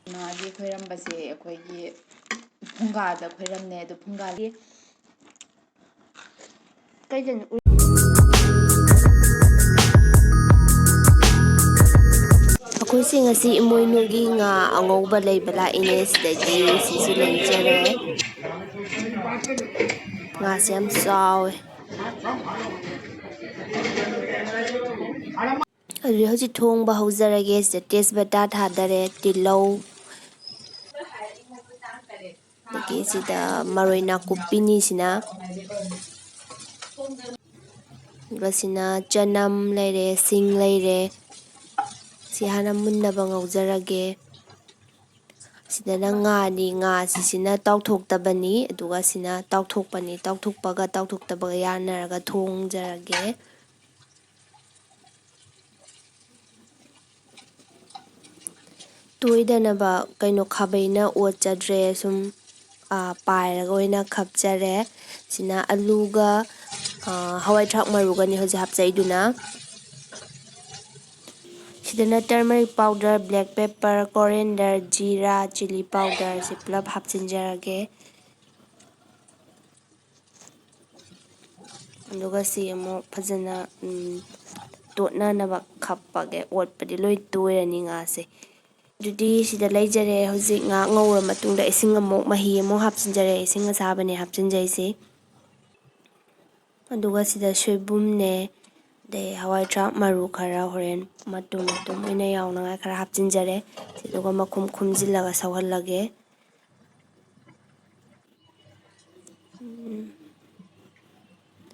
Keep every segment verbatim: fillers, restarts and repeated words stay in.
ꯏꯃꯥꯒꯤ ꯈꯣꯏꯔꯝꯕꯁꯦ ꯑꯩꯈꯣꯏꯒꯤ ꯐꯨꯡꯒꯥꯗ ꯈꯣꯏꯔꯝꯅꯦ꯫ ꯑꯗꯣ ꯐꯨꯡꯒꯥꯒꯤ ꯀꯩꯗꯅꯣ ꯎ- ꯑꯩꯈꯣꯏꯁꯤ ꯉꯁꯤ ꯏꯃꯣꯏꯅꯨꯒꯤ ꯉꯥ ꯑꯉꯧꯕ ꯂꯩꯕ ꯂꯥꯛꯏꯅꯦ꯫ ꯁꯤꯗꯒꯤ ꯁꯤꯁꯨ ꯂꯩꯖꯔꯦ꯫ ꯉꯥꯁꯦ ꯌꯥꯝ ꯆꯥꯎꯋꯦ꯫ ꯑꯗꯨꯗꯤ ꯍꯧꯖꯤꯛ ꯊꯣꯡꯕ ꯍꯧꯖꯔꯒꯦ꯫ ꯁꯤꯗ ꯇꯦꯖꯄꯇꯥ ꯊꯥꯗꯔꯦ, ꯇꯤꯜꯍꯧ, ꯑꯗꯒꯤ ꯁꯤꯗ ꯃꯔꯣꯏ ꯅꯥꯀꯨꯞꯄꯤꯅꯤꯁꯤꯅ, ꯑꯗꯨꯒ ꯁꯤꯅ ꯆꯅꯝ ꯂꯩꯔꯦ, ꯁꯤꯡ ꯂꯩꯔꯦ꯫ ꯁꯤ ꯍꯥꯟꯅ ꯃꯨꯟꯅꯕ ꯉꯧꯖꯔꯒꯦ꯫ ꯁꯤꯗꯅ ꯉꯥꯅꯤ, ꯉꯥꯁꯤꯁꯤꯅ ꯇꯥꯎꯊꯣꯛꯇꯕꯅꯤ, ꯑꯗꯨꯒ ꯁꯤꯅ ꯇꯥꯎꯊꯣꯛꯄꯅꯤ꯫ ꯇꯥꯎꯊꯣꯛꯄꯒ ꯇꯥꯎꯊꯣꯛꯇꯕꯒ ꯌꯥꯅꯔꯒ ꯊꯣꯡꯖꯔꯒꯦ꯫ ꯇꯣꯏꯗꯅꯕ ꯀꯩꯅꯣ ꯈꯥꯕꯩꯅ ꯑꯣꯠꯆꯗ꯭ꯔꯦ, ꯁꯨꯝ, ꯑꯥ, ꯄꯥꯏꯔꯒ ꯑꯣꯏꯅ ꯈꯞꯆꯔꯦ꯫ ꯁꯤꯅ ꯑꯂꯨꯒ, ꯑꯥ, ꯍꯋꯥꯏ ꯊ꯭ꯔꯥꯛ ꯃꯔꯨꯒꯅꯤ ꯍꯧꯖꯤꯛ ꯍꯥꯞꯆꯩꯗꯨꯅ꯫ ꯁꯤꯗꯅ turmeric powder, black pepper, coriander, ꯖꯤꯔꯥ, chilli powder ꯁꯤ ꯄꯨꯂꯞ ꯍꯥꯞꯆꯤꯟꯖꯔꯒꯦ꯫ ꯑꯗꯨꯒ ꯁꯤ ꯑꯃꯨꯛ ꯐꯖꯅ, ꯎꯝ, ꯇꯣꯠꯅꯅꯕ ꯈꯞꯄꯒꯦ꯫ ꯑꯣꯠꯄꯗꯤ ꯂꯣꯏ ꯇꯣꯏꯔꯅꯤ ꯉꯥꯁꯦ꯫ ꯑꯗꯨꯗꯤ ꯁꯤꯗ ꯂꯩꯖꯔꯦ꯫ ꯍꯧꯖꯤꯛ ꯉꯥ ꯉꯧꯔ ꯃꯇꯨꯡꯗ ꯏꯁꯤꯡ ꯑꯃꯨꯛ, ꯃꯍꯤ ꯑꯃꯨꯛ ꯍꯥꯞꯆꯤꯟꯖꯔꯦ꯫ ꯏꯁꯤꯡ ꯑꯁꯥꯕꯅꯦ ꯍꯥꯞꯆꯤꯟꯖꯩꯁꯤ꯫ ꯑꯗꯨꯒ ꯁꯤꯗ ꯁꯣꯏꯕꯨꯝꯅꯦ, ꯑꯗꯩ ꯍꯋꯥꯏ ꯊ꯭ꯔꯥꯛ ꯃꯔꯨ ꯈꯔ ꯍꯣꯔꯦꯟ ꯃꯇꯨꯝ ꯃꯇꯨꯝ ꯑꯣꯏꯅ ꯌꯥꯎꯅꯉꯥꯏ ꯈꯔ ꯍꯥꯞꯆꯤꯟꯖꯔꯦ꯫ ꯑꯗꯨꯒ ꯃꯈꯨꯝ ꯈꯨꯝꯖꯤꯜꯂꯒ ꯁꯧꯍꯜꯂꯒꯦ꯫ ꯎꯝ꯫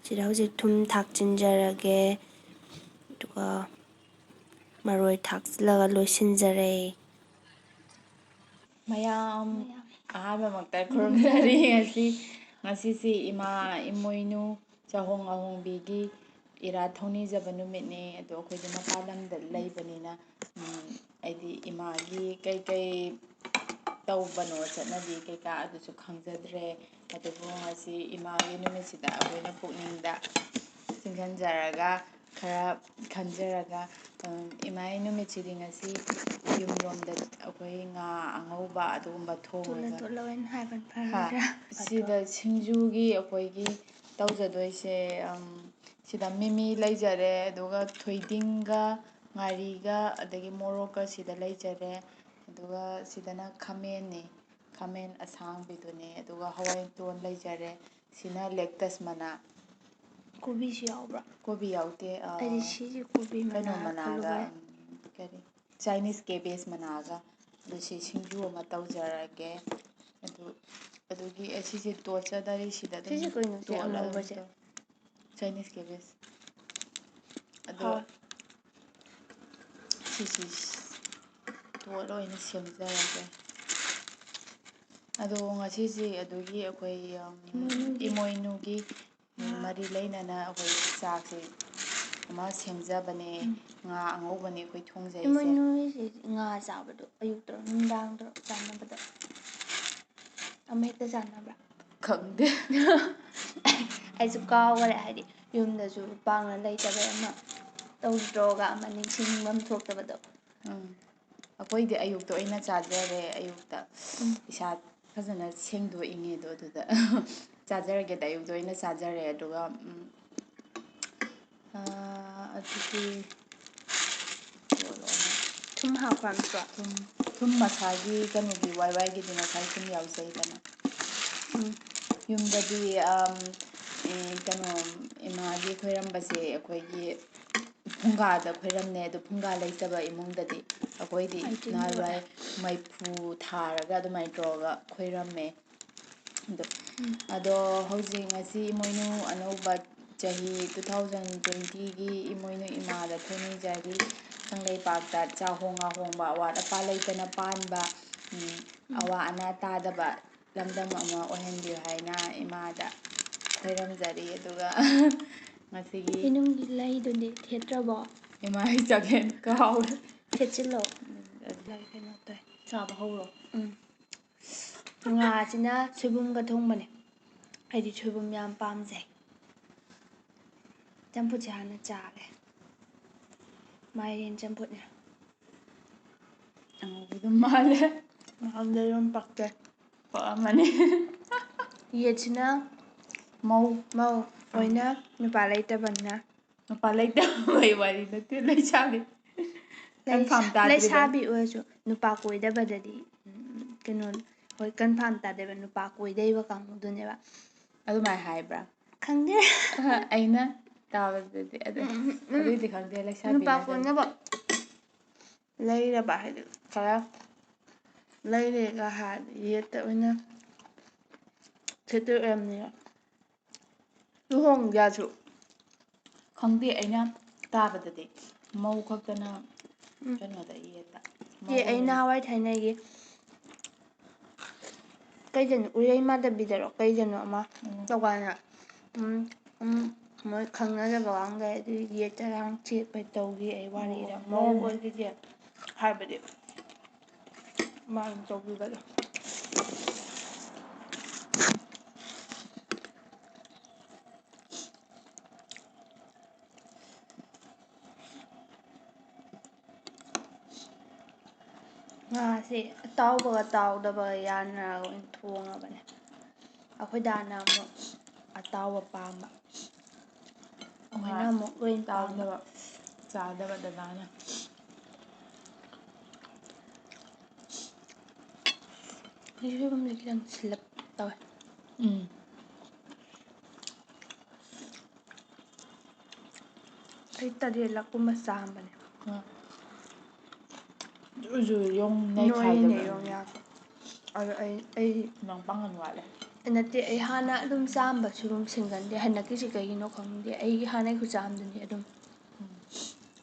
ꯁꯤꯗ ꯍꯧꯖꯤꯛ ꯊꯨꯝ ꯊꯥꯛꯆꯤꯟꯖꯔꯒꯦ꯫ ꯑꯗꯨꯒ ꯃꯔꯣꯏ ꯊꯥꯛꯆꯤꯜꯂꯒ ꯂꯣꯏꯁꯤꯟꯖꯔꯦ꯫ ꯃꯌꯥꯝ ꯑꯍꯥꯟꯕꯃꯛꯇ ꯈꯨꯔꯨꯝꯖꯔꯤ꯫ ꯉꯁꯤ, ꯉꯁꯤꯁꯤ ꯏꯃꯥ ꯏꯃꯣꯏꯅꯨ ꯆꯥꯍꯣꯡ ꯑꯍꯣꯡꯕꯤꯒꯤ ꯏꯔꯥꯠ ꯊꯧꯅꯤꯖꯕ ꯅꯨꯃꯤꯠꯅꯤ꯫ ꯑꯗꯣ ꯑꯩꯈꯣꯏꯗꯤ ꯃꯄꯥꯟ ꯂꯝꯗ ꯂꯩꯕꯅꯤꯅ, ꯎꯝ, ꯍꯥꯏꯗꯤ ꯏꯃꯥꯒꯤ ꯀꯩꯀꯩ ꯇꯧꯕꯅꯣ, ꯆꯠꯅꯕꯤ ꯀꯩꯀꯥ, ꯑꯗꯨꯁꯨ ꯈꯪꯖꯗ꯭ꯔꯦ꯫ ꯑꯗꯨꯕꯨ ꯉꯁꯤ ꯏꯃꯥꯒꯤ ꯅꯨꯃꯤꯠꯁꯤꯗ ꯑꯩꯈꯣꯏꯅ ꯄꯨꯛꯅꯤꯡꯗ ꯈꯟꯖꯔꯒ, ꯈꯔ ꯈꯟꯖꯔꯒ, ꯎꯝ, ꯏꯃꯥꯒꯤ ꯅꯨꯃꯤꯠꯁꯤꯗꯤ ꯉꯁꯤ ꯌꯨꯝꯂꯣꯝꯗ ꯑꯩꯈꯣꯏ ꯉꯥ ꯑꯉꯧꯕ ꯑꯗꯨꯒꯨꯝꯕ ꯇꯣꯠꯂ ꯊꯣꯡꯉꯒ ꯇꯣꯠꯂ ꯑꯣꯏꯅ ꯍꯥꯏꯕꯅ ꯍꯥ, ꯐꯔꯣꯏꯗ꯭ꯔꯥ? ꯁꯤꯗ ꯁꯤꯡꯖꯨꯒꯤ ꯑꯩꯈꯣꯏꯒꯤ ꯇꯧꯖꯗꯣꯏꯁꯦ, ꯎꯝ, ꯁꯤꯗ ꯃꯤꯃꯤ ꯂꯩꯖꯔꯦ, ꯑꯗꯨꯒ ꯊꯣꯏꯗꯤꯡꯒ ꯉꯥꯔꯤꯒ ꯑꯗꯒꯤ ꯃꯣꯔꯣꯛꯀ ꯁꯤꯗ ꯂꯩꯖꯔꯦ꯫ ꯑꯗꯨꯒ ꯁꯤꯗꯅ ꯈꯥꯃꯦꯟꯅꯤ, ꯈꯥꯃꯦꯟ ꯑꯁꯥꯡꯕꯤꯗꯨꯅꯦ꯫ ꯑꯗꯨꯒ ꯍꯋꯥꯏ ꯃꯇꯣꯟ ꯂꯩꯖꯔꯦ꯫ ꯁꯤꯅ ꯂꯦꯛꯇꯁ ꯃꯅꯥ꯫ ꯀꯣꯕꯤꯁꯨ ꯌꯥꯎꯕ꯭ꯔꯥ? ꯀꯣꯕꯤ ꯌꯥꯎꯗꯦ, ꯑ, ꯑꯩꯗꯤ ꯁꯤꯁꯦ ꯀꯣꯕꯤ ꯀꯩꯅꯣ ꯃꯅꯥ ꯃꯅꯥꯒ, ꯈꯜꯂꯨꯕ꯫ ꯎꯝ, ꯀꯔꯤ, ꯆꯥꯏꯅꯤꯁ ꯀꯦꯕꯦꯖ ꯃꯅꯥꯒ꯫ ꯑꯗꯨ ꯁꯤ ꯁꯤꯡꯖꯨ ꯑꯃ ꯇꯧꯖꯔꯒꯦ꯫ ꯑꯗꯨ, ꯑꯗꯨꯒꯤ ꯑꯁꯤꯁꯦ ꯇꯣꯠꯆꯗꯔꯤ, ꯁꯤꯗ ꯑꯗꯨꯝ ꯁꯤꯁꯦ ꯀꯩꯅꯣ, ꯁꯤ ꯇꯣꯠꯂ ꯑꯗꯨꯝ ꯑꯉꯧꯕꯁꯦ? ꯇꯧ-, ꯆꯥꯏꯅꯤꯁ ꯀꯦꯕꯦꯖ꯫ ꯑꯗꯣ ꯍꯣꯏ꯫ ꯁꯤꯁꯤ ꯇꯣꯠ ꯑꯣꯏꯅ ꯁꯦꯝꯖꯔꯒꯦ꯫ ꯑꯗꯣ ꯉꯁꯤꯁꯦ ꯑꯗꯨꯒꯤ ꯑꯩꯈꯣꯏ, ꯎꯝ, ꯏꯃꯣꯏꯅꯨꯒꯤ꯫ ꯏꯃꯣꯏꯅꯨꯒꯤ ꯉꯥ꯫ ꯃꯔꯤ ꯂꯩꯅꯅ ꯑꯩꯈꯣꯏ ꯆꯥꯛꯁꯦ ꯑꯃ ꯁꯦꯝꯖꯕꯅꯦ꯫ ꯎꯝ꯫ ꯉꯥ ꯑꯉꯧꯕꯅꯦ ꯑꯩꯈꯣꯏ ꯊꯣꯡꯖꯩꯁꯦ꯫ ꯏꯃꯣꯏꯅꯨꯒꯤꯁꯤ ꯉꯥ ꯆꯥꯕꯗꯣ ꯑꯌꯨꯛꯇꯔꯣ ꯅꯨꯡꯗꯥꯡꯗꯔꯣ ꯆꯥꯅꯕꯗꯣ? ꯑꯃ ꯍꯦꯛꯇ ꯆꯥꯅꯕ꯭ꯔꯥ? ꯈꯪꯗꯦ꯫ ꯑꯩꯁꯨ ꯀꯥꯎꯈꯔꯦ, ꯍꯥꯏꯗꯤ ꯌꯨꯝꯗꯁꯨ ꯄꯥꯛꯅ ꯂꯩꯇꯕꯩ ꯑꯃ ꯇꯧꯗ꯭ꯔꯣꯒ ꯑꯃ ꯅꯤꯡꯁꯤꯡꯐꯝ ꯊꯣꯛꯇꯕꯗꯣ꯫ ꯎꯝ꯫ ꯑꯩꯈꯣꯏꯗꯤ ꯑꯌꯨꯛꯇ ꯑꯣꯏꯅ ꯆꯥꯖꯔꯦ꯫ ꯑꯌꯨꯛꯇ ꯎꯝ꯫ ꯏꯁꯥ ꯐꯖꯅ ꯁꯦꯡꯗꯣꯛꯏꯉꯩꯗꯣ ꯑꯗꯨꯗ ꯆꯥꯖꯔꯒꯦꯗ꯫ ꯑꯌꯨꯛꯇ ꯑꯣꯏꯅ ꯆꯥꯖꯔꯦ꯫ ꯑꯗꯨꯒ, ꯎꯝ, ꯑꯥ, ꯑꯗꯨꯗꯤ ꯊꯨꯝ ꯍꯥꯞꯄ ꯅꯠꯇ꯭ꯔꯣ? ꯊꯨꯝ, ꯊꯨꯝ ꯃꯁꯥꯒꯤ ꯀꯩꯅꯣꯒꯤ ꯋꯥꯏ ꯋꯥꯏꯒꯤꯗꯤ ꯉꯁꯥꯏ ꯊꯨꯝ ꯌꯥꯎꯖꯩꯗꯅ꯫ ꯎꯝ꯫ ꯌꯨꯝꯗꯗꯤ, ꯑꯝ, ꯑꯦ, ꯀꯩꯅꯣ, ꯏꯃꯥꯒꯤ ꯈꯣꯏꯔꯝꯕꯁꯦ ꯑꯩꯈꯣꯏꯒꯤ ꯐꯨꯡꯒꯥꯗ ꯈꯣꯏꯔꯝꯅꯩ꯫ ꯑꯗꯣ ꯐꯨꯡꯒꯥ ꯂꯩꯇꯕ ꯏꯃꯨꯡꯗꯗꯤ ꯑꯩꯈꯣꯏꯗꯤ ꯑꯩꯗꯤ ꯅꯍꯥꯟꯋꯥꯏ ꯂꯣꯏꯔꯦ꯫ ꯃꯩꯐꯨ ꯊꯥꯔꯒ ꯑꯗꯨꯃꯥꯏꯅ ꯇꯧꯔꯒ ꯈꯣꯏꯔꯝꯃꯦ꯫ ꯑꯗꯣ, ꯎꯝ꯫ ꯑꯗꯣ ꯍꯧꯖꯤꯛ ꯉꯁꯤ ꯏꯃꯣꯏꯅꯨ ꯑꯅꯧꯕ ꯆꯍꯤ two thousand twenty ꯒꯤ ꯏꯃꯣꯏꯅꯨ ꯏꯃꯥꯗ ꯊꯣꯏꯅꯤꯖꯔꯤ꯫ ꯀꯪꯂꯩꯄꯥꯛꯇ ꯆꯥꯍꯣꯡ ꯉꯥꯍꯣꯡꯕ, ꯑꯋꯥꯠ ꯑꯄꯥ ꯂꯩꯇꯅ ꯄꯥꯟꯕ, ꯎꯝ, ꯎꯝ꯫ ꯑꯋꯥ ꯑꯅꯥ ꯇꯥꯗꯕ ꯂꯝꯗꯝ ꯑꯃ ꯑꯣꯏꯍꯟꯕꯤꯌꯨ ꯍꯥꯏꯅ ꯏꯃꯥꯗ ꯈꯣꯏꯔꯝꯖꯔꯤ꯫ ꯑꯗꯨꯒ ꯉꯁꯤꯒꯤ ꯏꯅꯨꯡꯒꯤ ꯂꯩꯗꯨꯗꯤ ꯊꯦꯠꯇ꯭ꯔꯕꯣ? ꯏꯃꯥ, ꯑꯩ ꯆꯒꯦꯝ ꯀꯥꯎꯔꯦ꯫ ꯊꯦꯠꯆꯤꯜꯂꯣ꯫ ꯎꯝ, ꯑꯗꯨ ꯂꯩ ꯀꯩꯅꯣ ꯇꯧꯋꯦ꯫ ꯆꯥꯕ ꯍꯧꯔꯣ꯫ ꯎꯝ꯫ ꯉꯥꯁꯤꯅ ꯁꯣꯏꯕꯨꯝꯒ ꯊꯣꯡꯕꯅꯦ꯫ ꯑꯩꯗꯤ ꯁꯣꯏꯕꯨꯝ ꯌꯥꯝ ꯄꯥꯝꯖꯩ꯫ ꯆꯝꯐꯨꯠꯁꯦ ꯍꯥꯟꯅ ꯆꯥꯒꯦ꯫ ꯃꯥꯏꯔꯦꯟ ꯆꯝꯐꯨꯠꯅꯦ꯫ ꯑꯉꯧꯕꯗꯨ ꯃꯥꯜꯂꯦ꯫ ꯃꯥꯜꯂꯦ, ꯌꯥꯝ ꯄꯛꯇꯦ꯫ ꯄꯛꯑꯝꯃꯅꯤ꯫ ꯌꯦꯠꯁꯤꯅ ꯃꯧ꯫ ꯃꯧ ꯑꯣꯏꯅ ꯅꯨꯄꯥ ꯂꯩꯇꯕꯅꯤꯅ꯫ ꯅꯨꯄꯥ ꯂꯩꯇꯕꯩ ꯋꯥꯔꯤ ꯅꯠꯇꯦ, ꯂꯩꯁꯥꯕꯤ꯫ ꯂꯩꯁꯥ-, confirm ꯇꯥꯗ꯭ꯔꯤꯕ꯫ ꯂꯩꯁꯥꯕꯤ ꯑꯣꯏꯔꯁꯨ ꯅꯨꯄꯥ ꯀꯣꯏꯗꯕꯗꯗꯤ, ꯎꯝ, ꯀꯩꯅꯣ, ꯍꯣꯏ, confirm ꯇꯥꯗꯦꯕ, ꯅꯨꯄꯥ ꯀꯣꯏꯗꯩꯕ ꯀꯥꯡꯕꯨꯗꯨꯅꯦꯕ꯫ ꯑꯗꯨꯃꯥꯏꯅ ꯍꯥꯏꯕ꯭ꯔꯥ? ꯈꯪꯗꯦ꯫ ꯑꯩꯅ ꯇꯥꯕꯗꯗꯤ ꯑꯗꯨ, ꯎꯝ, ꯎꯝ, ꯎꯝ꯫ ꯑꯗꯨꯏꯗꯤ ꯈꯪꯗꯦ, ꯂꯩꯁꯥꯕꯤ ꯅꯨꯄꯥ ꯅꯠꯇꯕꯅꯤ꯫ ꯀꯣꯏꯅꯕ ꯂꯩꯔꯕ ꯍꯥꯏꯗꯤ ꯈꯔ ꯂꯩꯔꯦꯒ ꯍꯥꯏꯔꯗꯤ ꯌꯦꯠꯇ ꯑꯣꯏꯅ ꯁꯦꯠꯇꯣꯏ ꯑꯣꯏꯔꯝꯅꯤꯕ꯫ ꯂꯨꯍꯣꯡ ꯌꯥꯁꯨ꯫ ꯈꯪꯗꯦ, ꯑꯩꯅ ꯇꯥꯕꯗꯗꯤ ꯃꯧ ꯈꯛꯇꯅ ꯎꯝ꯫ ꯀꯩꯅꯣꯗ ꯌꯦꯠꯇ꯫ ꯆꯦ, ꯑꯩ ꯅꯍꯥꯟꯋꯥꯏ ꯊꯥꯏꯅꯒꯤ ꯀꯩꯗꯅꯣ, ꯎꯔꯩ ꯃꯥꯙꯕꯤꯗꯔꯣ ꯀꯩꯗꯅꯣ ꯑꯃ ꯎꯝ꯫ ꯇꯧꯀꯥꯟꯗ, ꯎꯝ, ꯎꯝ, ꯃꯣꯏ ꯈꯪꯅꯗꯕꯒ ꯂꯩ, ꯑꯗꯨ ꯌꯦꯠꯇꯔꯥꯡ ꯆꯦꯠꯄ ꯇꯧꯈꯤ ꯑꯩ ꯋꯥꯔꯤꯗ꯫ ꯑꯣ, ꯃꯧ ꯂꯩꯔꯝꯅꯤ꯫ ꯑꯣꯏꯈꯤꯗꯦ ꯍꯥꯏꯕꯗꯤ ꯃꯥꯅ ꯇꯧꯕꯤꯕꯗꯣ꯫ ꯉꯥꯁꯦ ꯑꯇꯥꯎꯕꯒ ꯇꯥꯎꯗꯕꯒ ꯌꯥꯅꯔꯒ ꯑꯣꯏꯅ ꯊꯣꯡꯉꯕꯅꯦ꯫ ꯑꯩꯈꯣꯏ ꯗꯥꯅ ꯑꯃꯨꯛ ꯑꯇꯥꯎꯕ ꯄꯥꯝꯕ꯫ ꯑꯩꯈꯣꯏꯅ ꯉꯥ ꯑꯃꯨꯛ ꯂꯣꯏꯅ ꯄꯥꯝꯕ꯫ ꯇꯥꯎꯗꯕ ꯆꯥꯗꯕ ꯗꯗꯥꯅ꯫ ꯁꯣꯏꯕꯨꯝꯁꯦ ꯈꯤꯇꯪ ꯁꯤꯜꯂꯞ ꯇꯧꯋꯦ꯫ ꯎꯝ꯫ ꯑꯩ ꯇꯔꯦꯠꯂꯛ ꯀꯨꯝꯕ ꯆꯥꯝꯕꯅꯦ꯫ ꯎꯝ꯫ ꯑꯗꯨꯁꯨ ꯌꯣꯡ ꯅꯣꯏꯅꯦ ꯅꯩꯈꯥꯏꯗꯕ꯫ ꯌꯣꯡ ꯌꯥꯝ꯫ ꯑꯗꯣ ꯑꯩ, ꯑꯩ ꯅꯪ ꯄꯥꯡꯒꯜ ꯋꯥꯠꯂꯦ꯫ ꯅꯠꯇꯦ, ꯑꯩ ꯍꯥꯟꯅ ꯑꯗꯨꯝ ꯆꯥꯝꯕ ꯁꯣꯏꯕꯨꯝ ꯁꯤꯟꯒꯟꯗꯦ꯫ ꯍꯟꯗꯛꯀꯤꯁꯤ ꯀꯩꯒꯤꯅꯣ ꯈꯪꯗꯦ꯫ ꯑꯩꯒꯤ ꯍꯥꯟꯅꯩ ꯈꯨꯆꯥꯝꯗꯨꯅꯤ ꯑꯗꯨꯝ꯫ ꯎꯝ꯫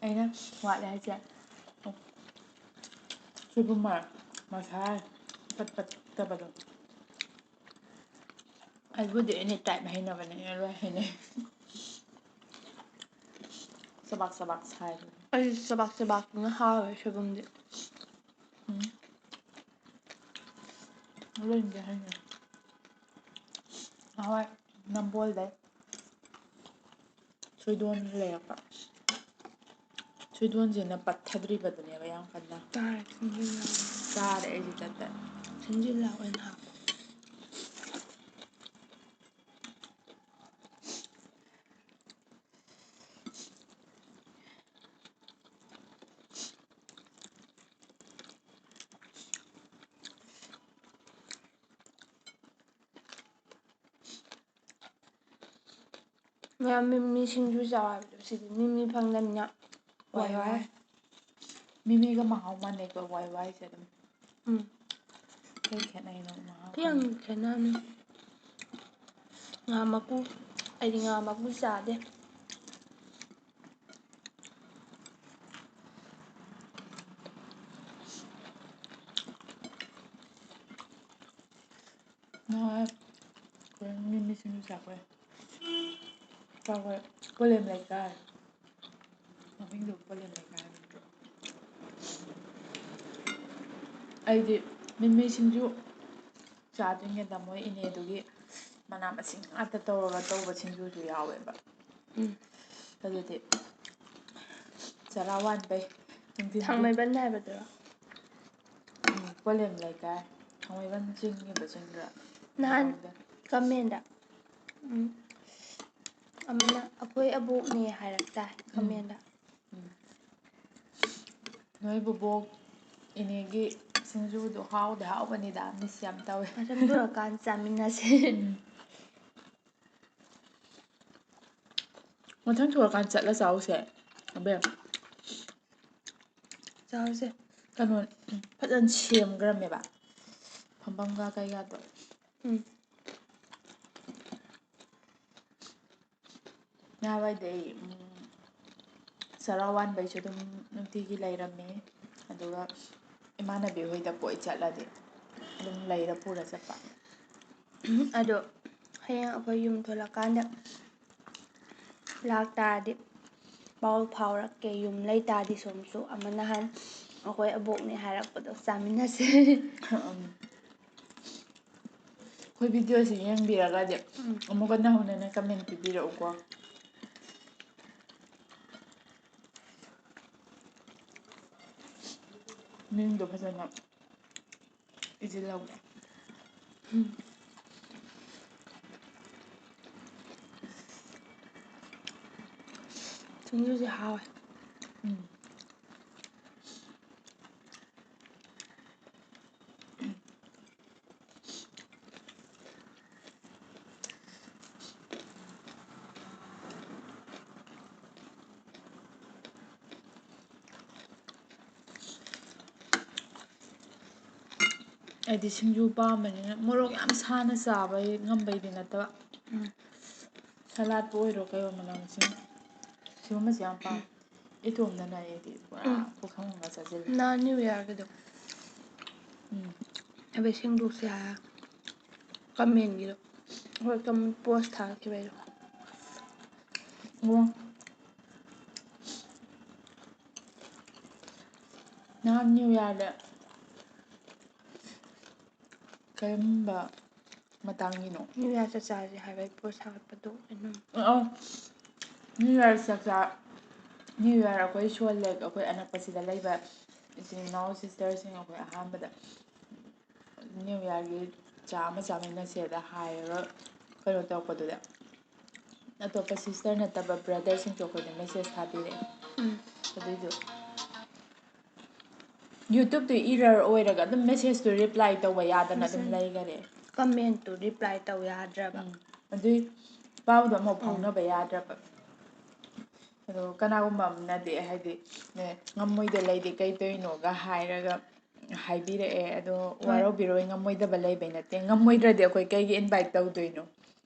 ꯑꯩꯅ ꯋꯥꯠꯂꯦ ꯍꯥꯏꯁꯦ꯫ ꯁꯣꯏꯕꯨꯝ ꯃꯔꯛ ꯃꯁꯥ ꯄꯠ ꯄꯠ ꯇꯕꯗꯣ꯫ ꯑꯩꯕꯨꯗꯤ any type ꯍꯩꯅꯕꯅꯦ, ꯑꯩꯅ ꯂꯣꯏ ꯍꯩꯅꯩ꯫ ꯆꯕꯥꯛ ꯆꯕꯥꯛ ꯁꯥꯏꯕ꯫ ꯑꯩ ꯆꯕꯥꯛ ꯆꯕꯥꯛꯇꯨꯅ ꯍꯥꯎꯋꯦ ꯁꯣꯏꯕꯨꯝꯗꯤ꯫ ꯎꯝ꯫ ꯂꯣꯏꯅꯗꯤ ꯍꯩꯅꯩ꯫ ꯅꯍꯥꯟꯋꯥꯏ ꯅꯝꯕꯣꯜꯗꯩ ꯁꯣꯏꯗꯣꯟ ꯂꯩꯔꯛꯄ꯫ ꯁꯣꯏꯗꯣꯟꯁꯤꯅ ꯄꯠꯊꯗ꯭ꯔꯤꯕꯗꯨꯅꯦꯕ ꯌꯥꯝ ꯀꯟꯅ꯫ ꯆꯥꯔꯦ, ꯁꯤꯡꯖꯨ ꯂꯥꯎ꯫ ꯆꯥꯔꯦ ꯑꯩꯁꯦ ꯇꯠ ꯇꯠ꯫ ꯁꯤꯡꯖꯨ ꯂꯥꯎ ꯑꯣꯏꯅ ꯍꯥꯞꯄꯣ꯫ ꯃꯌꯥꯝ ꯃꯤꯃꯤ ꯁꯤꯡꯖꯨ ꯆꯥꯎ ꯍꯥꯏꯕꯗꯣ ꯁꯤꯗꯤ ꯃꯤꯃꯤ ꯐꯪꯗꯕꯅꯤꯅ ꯋꯥꯏ ꯋꯥꯏ꯫ ꯃꯤꯃꯤꯒ ꯃꯍꯥꯎ ꯃꯥꯟꯅꯩꯀꯣ ꯋꯥꯏ ꯋꯥꯏꯁꯦ ꯑꯗꯨꯝ꯫ ꯎꯝ꯫ ꯀꯩ ꯈꯦꯠꯅꯩꯅꯣ ꯃꯍꯥꯎ ꯈꯤꯇꯪ ꯈꯪꯗꯦ꯫ ꯈꯦꯠꯅꯅꯤ꯫ ꯉꯥ ꯃꯀꯨ, ꯑꯩꯗꯤ ꯉꯥ ꯃꯀꯨ ꯆꯥꯗꯦ꯫ ꯅꯍꯥꯟ ꯑꯩꯈꯣꯏ ꯃꯤꯃꯤ ꯁꯤꯡꯖꯨ ꯆꯥꯈ꯭ꯔꯦ꯫ ꯆꯥꯈ꯭ꯔꯦ꯫ ꯄꯂꯦꯝ ꯂꯩꯀꯥꯏ꯫ ꯃꯃꯤꯡꯗꯣ ꯄꯂꯦꯝ ꯂꯩꯀꯥꯏ꯫ ꯑꯩꯗꯤ ꯃꯤꯃꯤ ꯁꯤꯡꯖꯨ ꯆꯥꯗ꯭ꯔꯤꯉꯩꯗ ꯃꯣꯏ ꯏꯅꯦꯗꯨꯒꯤ ꯃꯅꯥ ꯃꯁꯤꯡ ꯉꯥꯛꯇ ꯇꯧꯔꯒ ꯇꯧꯕ ꯁꯤꯡꯖꯨꯁꯨ ꯌꯥꯎꯋꯦꯕ꯫ ꯎꯝ꯫ ꯑꯗꯨꯗꯤ ꯆꯔꯥ ꯋꯥꯟꯕꯩ ꯅꯨꯡꯊꯤꯟꯒꯤ ꯊꯥꯡꯃꯩꯕꯟ ꯍꯥꯏꯕꯗꯨꯔꯣ? ꯎꯝ, ꯄꯂꯦꯝ ꯂꯩꯀꯥꯏ꯫ ꯊꯥꯡꯃꯩꯕꯟ ꯆꯤꯡꯉꯤꯕ ꯆꯤꯡꯗꯨꯗ꯫ ꯅꯍꯥꯟ ꯈꯪꯗꯦ꯫ ꯀꯃꯦꯟꯗ, ꯎꯝ, ꯑꯃꯅ "ꯑꯩꯈꯣꯏ ꯑꯕꯣꯛꯅꯦ" ꯍꯥꯏꯔꯛ ꯇꯥꯏ ꯎꯝ꯫ ꯀꯃꯦꯟꯗ꯫ ꯎꯝ꯫ ꯅꯣꯏ ꯕꯣꯕꯣꯛ ꯏꯅꯦꯒꯤ ꯁꯤꯡꯖꯨꯗꯣ ꯍꯥꯎꯗꯤ ꯍꯥꯎꯕꯅꯤꯗ, ꯃꯤꯁ ꯌꯥꯝ ꯇꯧꯋꯦ꯫ ꯃꯊꯪ ꯊꯣꯛꯂꯛꯀꯥꯟ ꯆꯥꯃꯤꯟꯅꯁꯦ꯫ ꯎꯝ꯫ ꯃꯊꯪ ꯊꯣꯛꯂꯛꯀꯥꯟ ꯆꯠꯂ ꯆꯥꯎꯁꯦ, ꯑꯕꯦꯝ꯫ ꯆꯥꯎꯁꯦ꯫ ꯀꯩꯅꯣ, ꯐꯖꯅ ꯁꯦꯝꯈ꯭ꯔꯃꯦꯕ, ꯐꯝꯐꯝꯒ ꯀꯩꯒꯥꯗꯣ꯫ ꯎꯝ꯫ ꯅꯍꯥꯟꯋꯥꯏꯗꯩ, ꯎꯝ, ꯆꯔꯥ ꯋꯥꯟꯕꯩꯁꯨ ꯑꯗꯨꯝ ꯅꯨꯡꯇꯤꯒꯤ ꯂꯩꯔꯝꯃꯤ꯫ ꯑꯗꯨꯒ ꯏꯃꯥꯟꯅꯕꯤ ꯍꯣꯏꯗ ꯀꯣꯏ ꯆꯠꯂꯗꯤ ꯑꯗꯨꯝ ꯂꯩꯔ ꯄꯨꯔ ꯆꯠꯄ꯫ ꯑꯗꯣ ꯍꯌꯦꯡ ꯑꯩꯈꯣꯏ ꯌꯨꯝ ꯊꯣꯛꯂꯛꯀꯥꯟꯗ ꯂꯥꯛꯇꯥꯔꯗꯤ ꯄꯥꯎ ꯐꯥꯎꯔꯛꯀꯦ꯫ ꯌꯨꯝ ꯂꯩꯇꯥꯔꯗꯤ ꯁꯣꯝꯁꯨ ꯑꯃ ꯅꯍꯥꯟ ꯑꯩꯈꯣꯏ ꯑꯕꯣꯛꯅꯦ ꯍꯥꯏꯔꯛꯄꯗꯣ ꯆꯥꯃꯤꯟꯅꯁꯦ꯫ ꯎꯝ꯫ ꯑꯩꯈꯣꯏ ꯚꯤꯗꯤꯑꯣꯁꯤ ꯌꯦꯡꯕꯤꯔꯒꯗꯤ ꯎꯝ꯫ ꯑꯃꯨꯛꯀ ꯅꯧꯅꯅ ꯀꯃꯦꯟ ꯄꯤꯕꯤꯔꯛꯎꯀꯣ꯫ ꯃꯤꯡꯗꯣ ꯐꯖꯅ ꯏꯁꯤꯜꯍꯧꯒꯦ꯫ ꯁꯤꯡꯖꯨꯁꯦ ꯍꯥꯎꯋꯦ꯫ ꯎꯝ꯫ ꯑꯩꯗꯤ ꯁꯤꯡꯖꯨ ꯄꯥꯝꯕꯅꯤꯅ ꯃꯣꯔꯣꯛ ꯌꯥꯝ ꯁꯥꯅ ꯆꯥꯕ ꯉꯝꯕꯩꯗꯤ ꯅꯠꯇꯕ꯫ ꯎꯝ꯫ ꯁꯂꯥꯠꯄꯨ ꯑꯣꯏꯔꯣ ꯀꯩꯑꯣ ꯃꯅꯥ ꯃꯁꯤꯡ꯫ ꯁꯤꯒꯨꯝꯕꯁꯦ ꯌꯥꯝ ꯄꯥꯝꯃꯦ꯫ ꯏꯇꯣꯝꯗꯅ ꯑꯩꯗꯤ ꯄꯨꯔꯥ ꯎꯝ꯫ ꯄꯨꯈꯝ ꯑꯃ ꯆꯥꯁꯤꯜꯂꯦ꯫ ꯅꯍꯥꯟ New Yearꯒꯤꯗꯣ꯫ ꯎꯝ꯫ ꯑꯩꯈꯣꯏ ꯁꯤꯡꯖꯨꯁꯦ ꯍꯥꯏꯔ ꯀꯃꯦꯟꯒꯤꯗꯣ꯫ ꯍꯣꯏ, ꯀꯃꯦꯟ ꯄꯣꯁ ꯊꯥꯔꯛꯈꯤꯕꯩꯗꯣ꯫ ꯑꯣ꯫ ꯅꯍꯥꯟ New Yearꯗ ꯀꯔꯝꯕ ꯃꯇꯥꯡꯒꯤꯅꯣ? New Year ꯆꯥꯛ ꯆꯥꯁꯦ ꯍꯥꯏꯕꯒꯤ ꯄꯣꯠ ꯁꯥꯒꯠꯄꯗꯣ ꯑꯩꯅ꯫ ꯑꯧ꯫ New Year ꯆꯥꯛ ꯆꯥ-, New Year ꯑꯩꯈꯣꯏ ꯁꯣꯜꯂꯦ, ꯑꯩꯈꯣꯏ ꯑꯅꯛꯄꯁꯤꯗ ꯂꯩꯕ ꯏꯆꯤꯟ ꯏꯅꯥꯎ sisterꯁꯤꯡ ꯑꯩꯈꯣꯏ ꯑꯍꯥꯟꯕꯗ New Yearꯒꯤ ꯆꯥ ꯑꯃ ꯆꯥꯃꯤꯟꯅꯁꯦꯗ ꯍꯥꯏꯔꯒ ꯀꯩꯅꯣ ꯇꯧꯔꯛꯄꯗꯨꯗ ꯑꯇꯣꯞꯄ sister ꯅꯠꯇꯕ brotherꯁꯤꯡꯁꯨ ꯑꯩꯈꯣꯏꯗ message ꯊꯥꯕꯤꯔꯛꯑꯦ꯫ ꯎꯝ꯫ ꯑꯗꯨꯏꯗꯨ YouTubeꯇꯨ error ꯑꯣꯏꯔꯒ ꯑꯗꯨꯝ messageꯇꯨ reply ꯇꯧꯕ ꯌꯥꯗꯅ ꯑꯗꯨꯝ message ꯂꯩꯈꯔꯦ꯫ Commentꯇꯨ reply ꯇꯧ ꯌꯥꯗ꯭ꯔꯕ꯫ ꯎꯝ꯫ ꯑꯗꯨꯏ ꯄꯥꯎꯗꯣ ꯑꯃꯨꯛ ꯎꯝ꯫ ꯐꯥꯎꯅꯕ ꯌꯥꯗ꯭ꯔꯕ꯫ ꯑꯗꯣ ꯀꯅꯥꯒꯨꯝꯕ ꯑꯃꯅꯗꯤ ꯍꯥꯏꯗꯤ, "ꯑꯦ, ꯉꯝꯃꯣꯏꯗ ꯂꯩꯗꯤ ꯀꯩ ꯇꯧꯔꯤꯅꯣꯒ" ꯍꯥꯏꯔꯒ ꯍꯥꯏꯕꯤꯔꯛꯑꯦ꯫ ꯑꯗꯣ ꯍꯣꯏ꯫ ꯋꯥꯔꯧꯕꯤꯔꯣꯏ, ꯉꯝꯃꯣꯏꯗꯕ ꯂꯩꯕꯩ ꯅꯠꯇꯦ꯫ ꯉꯝꯃꯣꯏꯗ꯭ꯔꯗꯤ ꯑꯩꯈꯣꯏ ꯀꯩꯒꯤ invite ꯇꯧꯗꯣꯏꯅꯣ?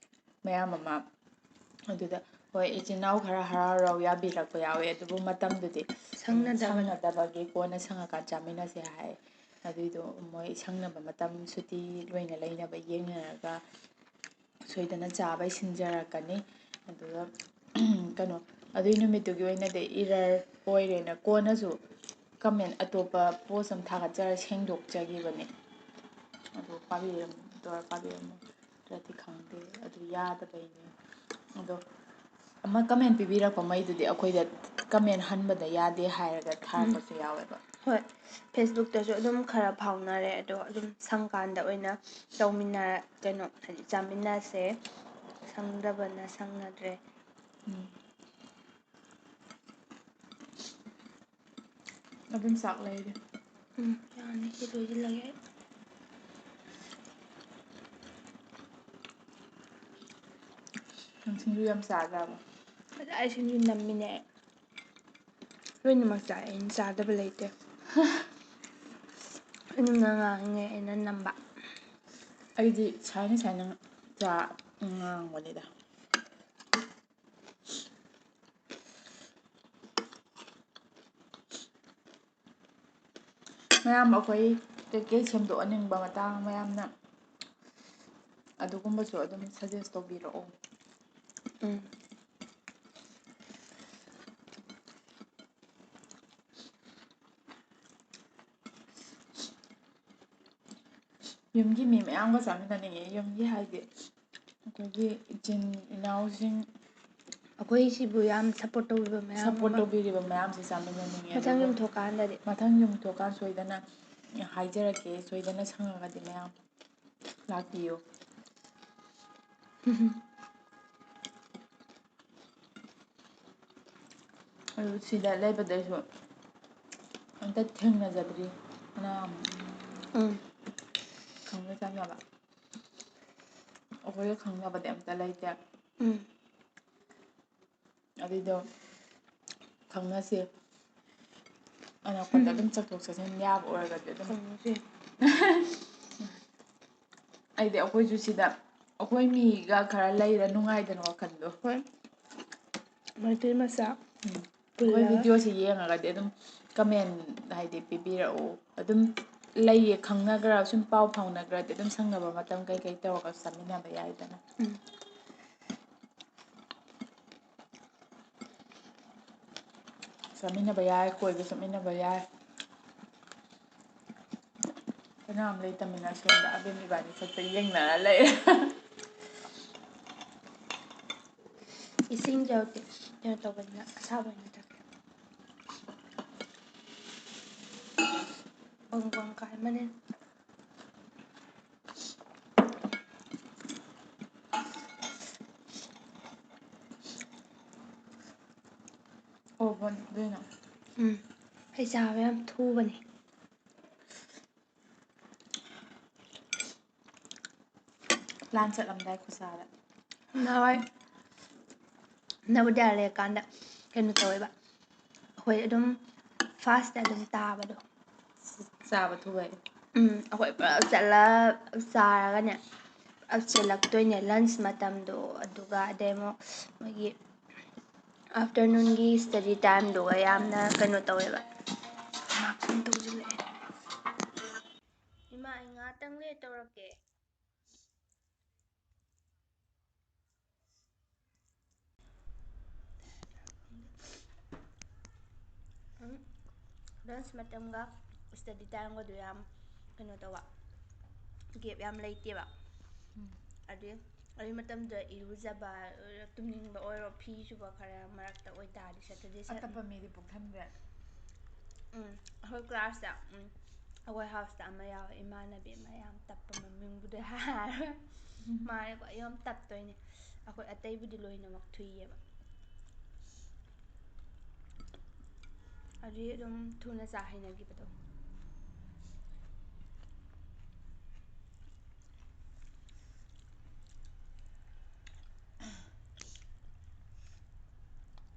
ꯃꯌꯥꯝ ꯑꯃ꯫ ꯑꯗꯨꯗ ꯍꯣꯏ, ꯏꯆꯤꯟ ꯏꯅꯥꯎ ꯈꯔ ꯍꯔꯥꯎ ꯍꯔꯥꯎ ꯌꯥꯕꯤꯔꯛꯄ ꯌꯥꯎꯋꯦ, ꯑꯗꯨꯕꯨ ꯃꯇꯝꯗꯨꯗꯤ ꯁꯪꯅꯗꯕꯅꯤ꯫ ꯁꯪꯅꯗꯕꯒꯤ ꯀꯣꯟꯅ ꯁꯪꯉꯀꯥꯟ ꯆꯥꯃꯤꯟꯅꯁꯦ ꯍꯥꯏ꯫ ꯑꯗꯨꯏꯗꯣ ꯃꯣꯏ ꯁꯪꯅꯕ ꯃꯇꯝ ꯁꯨꯇꯤ ꯂꯣꯏꯅ ꯂꯩꯅꯕ ꯌꯦꯡꯅꯔꯒ ꯁꯣꯏꯗꯅ ꯆꯥꯕꯩ ꯁꯤꯟꯖꯔꯛꯀꯅꯤ꯫ ꯑꯗꯨꯒ ꯀꯩꯅꯣ, ꯑꯗꯨꯏ ꯅꯨꯃꯤꯠꯇꯨꯒꯤ ꯑꯣꯏꯅꯗꯤ error ꯑꯣꯏꯔꯦꯅ ꯀꯣꯟꯅꯁꯨ comment ꯑꯇꯣꯞꯄ post ꯑꯃ ꯊꯥꯒꯠꯆꯔ ꯁꯦꯡꯗꯣꯛꯆꯈꯤꯕꯅꯦ꯫ ꯑꯗꯨ ꯄꯥꯕꯤꯔꯝꯗꯣꯔꯥ ꯄꯥꯕꯤꯔꯝꯃꯣꯏꯗ꯭ꯔꯗꯤ ꯈꯪꯗꯦ, ꯑꯗꯨ ꯌꯥꯗꯕꯩꯅꯦ꯫ ꯑꯗꯣ ꯑꯃ comment ꯄꯤꯕꯤꯔꯛꯄ ꯃꯩꯗꯨꯗꯤ ꯑꯩꯈꯣꯏꯗ comment ꯍꯟꯕꯗ ꯌꯥꯗꯦ ꯍꯥꯏꯔꯒ ꯊꯥꯔꯛꯄꯁꯨ ꯌꯥꯎꯋꯦꯕ꯫ ꯍꯣꯏ, Facebook-ꯇꯁꯨ ꯑꯗꯨꯝ ꯈꯔ ꯐꯥꯎꯅꯔꯦ, ꯑꯗꯣ ꯑꯗꯨꯝ ꯁꯪꯀꯥꯟꯗ ꯑꯣꯏꯅ ꯇꯧꯃꯤꯟꯅꯔ-, ꯀꯩꯅꯣ, ꯍꯥꯏꯗꯤ ꯆꯥꯃꯤꯟꯅꯁꯦ, ꯁꯪꯗꯕꯅ ꯁꯪꯅꯗ꯭ꯔꯦ꯫ ꯎꯝ꯫ ꯑꯗꯨꯝ ꯆꯥꯛ ꯂꯩꯔꯦ꯫ ꯎꯝ, ꯌꯥꯅꯤ, ꯁꯤ ꯂꯣꯏꯁꯤꯜꯂꯒꯦ ꯑꯩ꯫ ꯅꯪ ꯁꯤꯡꯖꯨ ꯌꯥꯝ ꯆꯥꯗ꯭ꯔꯕ? ꯉꯁꯥꯏ ꯁꯤꯡꯖꯨ ꯅꯝꯃꯤꯅꯦ ꯑꯩ꯫ ꯂꯣꯏꯅꯃꯛ ꯆꯥꯏ, ꯑꯩꯅ ꯆꯥꯗꯕ ꯂꯩꯇꯦ꯫ ꯑꯗꯨꯝꯅ ꯉꯥꯡꯉꯦ ꯑꯩꯅ ꯅꯝꯕ꯫ ꯑꯩꯗꯤ ꯁꯥꯏꯅ ꯁꯥꯏꯅ ꯆꯥ ꯉꯥꯡꯕꯅꯤꯗ꯫ ꯃꯌꯥꯝ ꯑꯩꯈꯣꯏ ꯀꯩꯀꯩ ꯁꯦꯝꯗꯣꯛꯍꯟꯅꯤꯡꯕ ꯃꯇꯥꯡ ꯃꯌꯥꯝꯅ ꯑꯗꯨꯒꯨꯝꯕꯁꯨ ꯑꯗꯨꯝ suggest ꯇꯧꯕꯤꯔꯛꯑꯣ꯫ ꯎꯝ꯫ ꯌꯨꯝꯒꯤ ꯃꯤ ꯃꯌꯥꯝꯒ ꯆꯥꯃꯤꯟꯅꯅꯤꯡꯉꯦ꯫ ꯌꯨꯝꯒꯤ ꯍꯥꯏꯗꯤ ꯑꯩꯈꯣꯏꯒꯤ ꯏꯆꯤꯟ ꯏꯅꯥꯎꯁꯤꯡ꯫ ꯑꯩꯈꯣꯏ ꯁꯤꯕꯨ ꯌꯥꯝ support ꯇꯧꯕꯤꯕ ꯃꯌꯥꯝ support ꯑꯃ꯫ ꯇꯧꯕꯤꯔꯤꯕ ꯃꯌꯥꯝꯁꯤ ꯆꯥꯃꯤꯟꯅꯅꯤꯡꯉꯦ꯫ ꯃꯊꯪ ꯑꯗꯨꯕꯨ ꯌꯨꯝ ꯊꯣꯛꯀꯥꯟꯗꯗꯤ꯫ ꯃꯊꯪ ꯌꯨꯝ ꯊꯣꯛꯀꯥꯟ ꯁꯣꯏꯗꯅ ꯍꯥꯏꯖꯔꯛꯀꯦ, ꯁꯣꯏꯗꯅ ꯁꯪꯉꯒꯗꯤ ꯃꯌꯥꯝ ꯂꯥꯛꯄꯤꯌꯨ꯫ ꯑꯗꯨ ꯁꯤꯗ ꯂꯩꯕꯗꯁꯨ ꯑꯝꯇ ꯊꯦꯡꯅꯖꯗ꯭ꯔꯤ꯫ ꯀꯅꯥ ꯑꯃꯨꯛ ꯎꯝ꯫ ꯈꯪꯅ ꯆꯥꯟꯅꯕ꯫ ꯑꯩꯈꯣꯏꯒ ꯈꯪꯅꯕꯗꯤ ꯑꯝꯇ ꯂꯩꯇꯦ꯫ ꯎꯝ꯫ ꯑꯗꯨꯏꯗꯣ ꯈꯪꯅꯁꯦ꯫ ꯑꯅꯛꯄꯗ ꯎꯝ꯫ ꯑꯗꯨꯝ ꯆꯠꯊꯣꯛ ꯆꯠꯁꯤꯟ ꯌꯥꯕ ꯑꯣꯏꯔꯒꯗꯤ ꯑꯗꯨꯝ꯫ ꯈꯪꯅꯁꯦ꯫ ꯑꯩꯗꯤ ꯑꯩꯈꯣꯏꯁꯨ ꯁꯤꯗ ꯑꯩꯈꯣꯏ ꯃꯤꯒ ꯈꯔ ꯂꯩꯔ ꯅꯨꯡꯉꯥꯏꯗꯅ ꯋꯥꯈꯜꯗꯣ꯫ ꯍꯣꯏ꯫ ꯃꯩꯇꯩ ꯃꯆꯥ ꯎꯝ꯫ ꯑꯩꯈꯣꯏ ꯄꯨꯜꯂꯒ꯫ Video-ꯁꯤ ꯌꯦꯡꯉꯒꯗꯤ ꯑꯗꯨꯝ comment ꯍꯥꯏꯗꯤ ꯄꯤꯕꯤꯔꯛꯎ꯫ ꯑꯗꯨꯝ ꯂꯩꯌꯦ ꯈꯪꯅꯈ꯭ꯔ, ꯁꯨꯝ ꯄꯥꯎ ꯐꯥꯎꯅꯈ꯭ꯔꯗꯤ ꯑꯗꯨꯝ ꯁꯪꯅꯕ ꯃꯇꯝ ꯀꯩꯀꯩ ꯇꯧꯔꯒ ꯆꯥꯃꯤꯟꯅꯕ ꯌꯥꯏꯗꯅ꯫ ꯎꯝ꯫ ꯆꯥꯃꯤꯟꯅꯕ ꯌꯥꯏ, ꯀꯣꯏꯕ ꯆꯠꯃꯤꯟꯅꯕ ꯌꯥꯏ꯫ ꯀꯅꯥꯝ ꯂꯩꯇꯃꯤꯅ ꯁꯣꯝꯗ ꯑꯕꯦꯝ ꯏꯕꯥꯅꯤ ꯈꯛꯇ ꯌꯦꯡꯅꯔ ꯂꯩꯔꯦ꯫ ꯏꯁꯤꯡ ꯌꯥꯎꯗꯦ, ꯀꯩꯅꯣ ꯇꯧꯕꯅꯤꯅ ꯑꯁꯥꯕ ꯑꯣꯏꯅ ꯊꯛꯀꯦ꯫ ꯀꯣꯡ ꯀꯣꯡ ꯀꯥꯏ ꯑꯃꯅꯦ꯫ ꯑꯣ, ꯕꯣꯟ ꯑꯗꯨꯏꯅꯣ? ꯎꯝ꯫ ꯑꯩ ꯆꯥꯕ ꯌꯥꯝ ꯊꯨꯕꯅꯦ꯫ ꯂꯥꯟ ꯆꯠꯂꯝꯗꯥꯏ ꯈꯨꯆꯥꯗ꯫ ꯅꯍꯥꯟꯋꯥꯏ ꯅꯕꯣꯗꯤꯌꯥ ꯂꯩꯔꯀꯥꯟꯗ ꯀꯩꯅꯣ ꯇꯧꯋꯦꯕ, ꯑꯩꯈꯣꯏ ꯑꯗꯨꯝ ꯐꯥꯁꯇ ꯑꯗꯨꯝ ꯇꯥꯕꯗꯣ꯫ ꯆꯥꯕ ꯊꯨꯒꯥꯏ꯫ ꯎꯝ, ꯑꯩꯈꯣꯏ ꯄꯨꯂꯞ ꯆꯠꯂ ꯆꯥꯔꯒꯅꯦ, ꯄꯨꯂꯞ ꯆꯦꯜꯂꯛꯇꯣꯏꯅꯦ ꯂꯟꯁ ꯃꯇꯝꯗꯣ꯫ ꯑꯗꯨꯒ ꯑꯗꯩ ꯑꯃꯨꯛ ꯃꯣꯏꯒꯤ ꯑꯥꯐꯇꯔꯅꯨꯟꯒꯤ ꯁ꯭ꯇꯗꯤ ꯇꯥꯏꯝꯗꯨꯒ ꯌꯥꯝꯅ ꯀꯩꯅꯣ ꯇꯧꯋꯦꯕ꯫ ꯃꯥꯔꯛ ꯁꯨꯝ ꯇꯧꯁꯤꯜꯂꯛꯑꯦ꯫ ꯏꯃꯥ, ꯑꯩ ꯉꯥꯛꯇꯪ ꯂꯩꯔ ꯇꯧꯔꯛꯀꯦ꯫ ꯎꯝ, ꯂꯟꯁ ꯃꯇꯝꯒ ꯁ꯭ꯇꯗꯤ ꯇꯥꯏꯝꯒꯗꯨ ꯌꯥꯝ ꯀꯩꯅꯣ ꯇꯧꯕ, ꯒꯦꯞ ꯌꯥꯝ ꯂꯩꯇꯦꯕ꯫ ꯎꯝ꯫ ꯑꯗꯨꯗꯤ ꯑꯗꯨꯒꯤ ꯃꯇꯝꯗ ꯏꯔꯨꯖꯕ, ꯇꯨꯝꯅꯤꯡꯕ ꯑꯣꯏꯔꯣ, ꯐꯤ ꯁꯨꯕ ꯈꯔ ꯃꯔꯛꯇ ꯑꯣꯏꯇꯥꯔꯗꯤ ꯆꯠꯇꯗꯤ ꯆꯠ-, ꯑꯇꯞꯄ ꯃꯤꯗꯤ ꯄꯨꯛ ꯊꯟꯈ꯭ꯔꯦ꯫ ꯎꯝ, ꯑꯩꯈꯣꯏ ꯀ꯭ꯂꯥꯁꯇ, ꯎꯝ, ꯑꯩꯈꯣꯏ ꯍꯥꯎꯁꯇ ꯑꯃ ꯌꯥꯎꯋꯦ, ꯏꯃꯥꯟꯅꯕꯤ ꯑꯃ ꯌꯥꯝ ꯇꯞꯄ, ꯃꯃꯤꯡꯕꯨꯗꯤ ꯍꯥꯏꯔꯣꯏ꯫ ꯎꯝ꯫ ꯃꯥꯅꯦꯀꯣ, ꯑꯩ ꯌꯥꯝ ꯇꯞꯇꯣꯏꯅꯦ꯫ ꯑꯩꯈꯣꯏ ꯑꯇꯩꯕꯨꯗꯤ ꯂꯣꯏꯅꯃꯛ ꯊꯨꯏꯌꯦꯕ꯫ ꯑꯗꯨꯗꯤ ꯑꯗꯨꯝ ꯊꯨꯅ ꯆꯥ ꯍꯩꯅꯈꯤꯕꯗꯣ꯫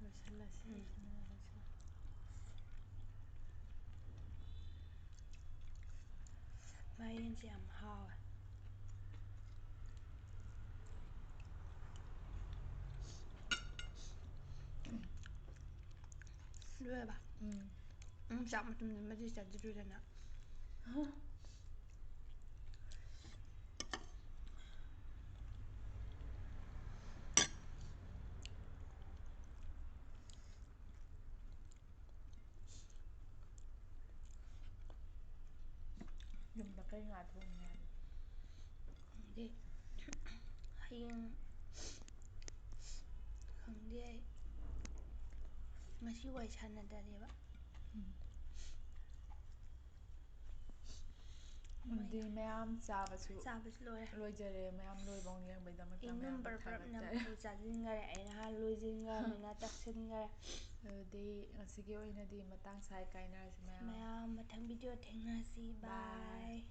ꯂꯣꯏꯁꯤꯜꯂꯁꯤ, ꯎꯝ꯫ ꯁꯤꯅ ꯂꯣꯏꯁꯤꯜꯂꯁꯤ꯫ ꯃꯥꯏꯔꯦꯟꯁꯦ ꯌꯥꯝ ꯍꯥꯎꯋꯦ꯫ ꯂꯣꯏꯔꯕ? ꯎꯝ꯫ ꯎꯝ, ꯆꯥꯛ ꯃꯇꯨꯝꯗꯨꯃꯗꯤ ꯆꯥꯖꯔꯨꯗꯅ꯫ ꯌꯨꯝꯗ ꯀꯩ ꯉꯥ ꯊꯣꯡꯉꯤ ꯍꯥꯏꯅꯣ? ꯈꯪꯗꯦ꯫ ꯍꯌꯦꯡ ꯈꯪꯗꯦ ꯑꯩ꯫ ꯉꯁꯤ ꯋꯥꯔꯤ ꯁꯥꯟꯅꯗꯔꯦꯕ꯫ ꯎꯝ꯫ ꯑꯗꯨꯗꯤ ꯃꯌꯥꯝ ꯆꯥꯕꯁꯨ ꯆꯥꯕꯁꯨ ꯂꯣꯏꯔꯦ꯫ ꯂꯣꯏꯖꯔꯦ꯫ ꯃꯌꯥꯝ ꯂꯣꯏꯕꯧ ꯌꯦꯡꯕꯩꯗꯃꯛꯇ ꯏꯅꯨꯝ ꯃꯌꯥꯝ ꯕꯔꯞ ꯕꯔꯞ ꯊꯥꯒꯠꯆꯔꯤ꯫ ꯅꯝꯐꯨ ꯆꯥꯁꯤꯟꯈꯔꯦ꯫ ꯑꯩꯅ ꯍꯥꯟ ꯂꯣꯏꯁꯤꯟꯈ꯭ꯔꯕꯅꯤꯅ ꯇꯛꯁꯤꯟꯈꯔꯦ꯫ ꯑꯗꯨꯗꯤ ꯉꯁꯤꯒꯤ ꯑꯣꯏꯅꯗꯤ ꯃꯇꯥꯡ ꯁ꯭ꯋꯥꯏ ꯀꯥꯏꯅꯔꯁꯤ ꯃꯌꯥꯝ꯫ ꯃꯌꯥꯝ ꯃꯊꯪ ꯚꯤꯗꯤꯑꯣ ꯊꯦꯡꯅꯁꯤ꯫ ꯕꯥꯏ꯫